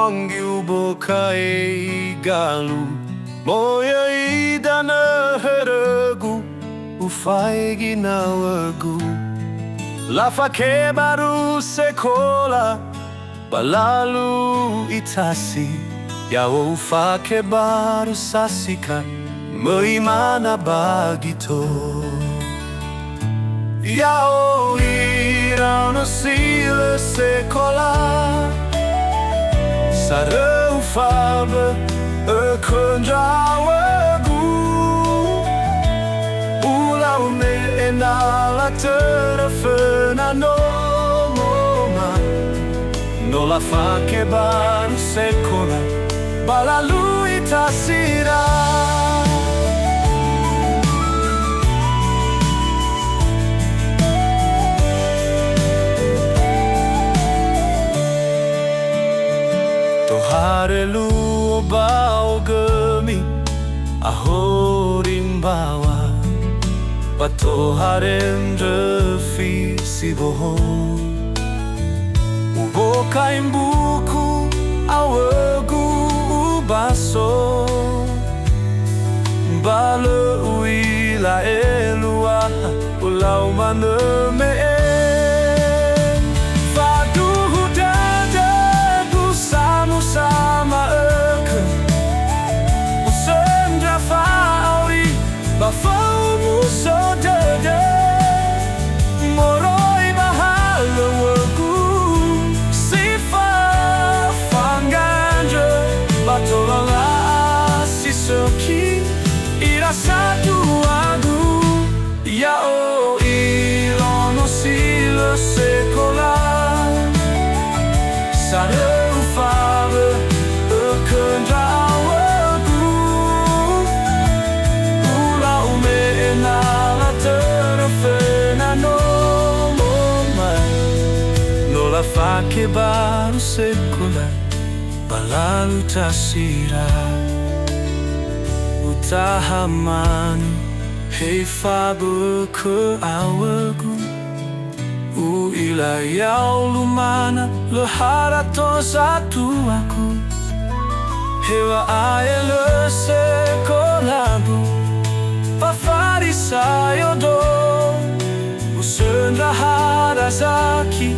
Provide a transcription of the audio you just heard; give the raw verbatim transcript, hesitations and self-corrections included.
Angi ubokai galu, moyai danö hörögu, ufaigi nawögu. Lafake baru sekola, ba lalu itasi, ya'o ufake baru sasika, möi mana ba gito. Ya'o iraono si lö sekola, sarö ufabö'ö khö ndra'awögu. Ulau me enala törö föna nomoma. No lafake baru sekola, ba lalu itasira. Tohare luo ba ogömi, ahorimbawa, ba tohare ndröfi si bohou. Ubokai mbuku awögu ubaso, ba lö u'ila eluaha, ulau manö me'e. Faduhu dödögu samusa ma'ökhö, usöndra fa'auri ba fa'omuso dödö, moroi ba halöŵögu si fafangandrö, ba tola la'a si sökhi ira saduagu. Ya'o iraono si lö sekola, sarö ufabö'ö khö ndra'awögu. Ulau me enala törö föna nomoma. No lafake baru sekola, ba lalu tasira. Utaha manö, hei fabö'ö khö awögu. U'ila ya'o lumana, lö harato zatuagu. Hewa'ae lö sekolagu, ba farisaiodo. Usöndra hada zaki,